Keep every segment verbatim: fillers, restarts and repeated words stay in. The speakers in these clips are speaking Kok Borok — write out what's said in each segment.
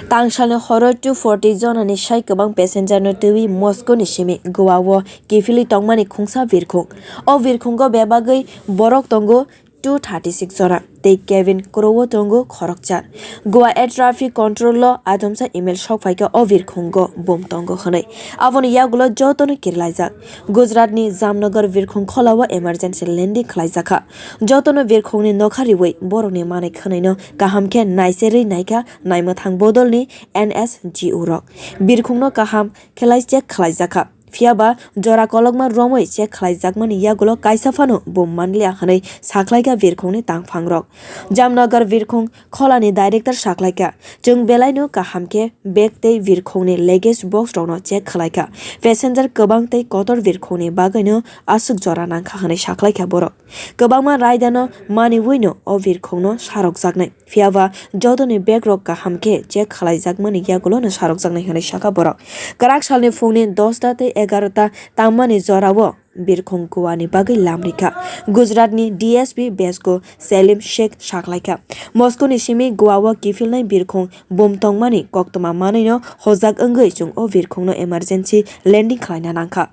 Tangsalni horo two forty jonani sai kwbang passenger no twiwi Moscow ni simi Goa o kiphilwi tongmani khungsa birkhung. O birkhungo bebagwi borok tongo two thirty six jora tei cabin crew o tongo khoroksa. Goa air traffic control o atomsa email sok phaikha o birkhungo bom tongo hwnwi. Aboni yagulo jotono kirlaijak. Gujarat ni Jamnagar birkhung khola o emergency landing khlaijakha. Jotono birkhungni nokha riwi borokni manwi khwnaino kaham khe naicherwi naikha naimwthang bodolni N S G O rok. Birkhungno kaham khelai check khlaijakha. Phiyaba jora kolokma romwi check khlaijakmani yagulo kaisa phano bom manliya hwnwi sakhlaikha birkhungni tangphangrok. Jamnagar birkhung kholani director sakhlaikha, "Chwng belaino kaham khe bag tei birkhungni luggage box rokno check khlaikha. Passenger kwbang tei kotor birkhungni bagwino aswk jora nangkha," hwnwi sakhlaikha borok. Kwbangma raidano maniwino o birkhungno sarokjaknai. Phiyaba jotoni bag rok kaham khe check khlaijakmani yagulono sarokjaknai hwnwi sakha borok. Kwrak salni phungni dosta tei egarota tangmani jorao birkhung Goa ni bagwi lam rikha. Gujarat ni D S P Besko Selim Sheikh sakhlaikha, Moscow ni simi Goa o kiphilnai birkhung bom tongmani koktwma manwino hojak wngwi chwng o birkhungno emergency landing khlaina nangkha.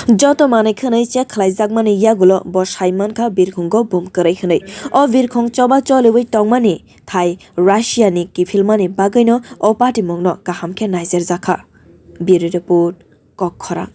Joto manwi khwnwi check khlaijakmani yagulo bo sai mankha birkhungo bom kwrwi hwnwi. O birkhung choba choliwi tongmani thai Russia ni kiphilmani bagwino o patimungno kaham khe naicherjakha. Bureau Report, Kokkhorang.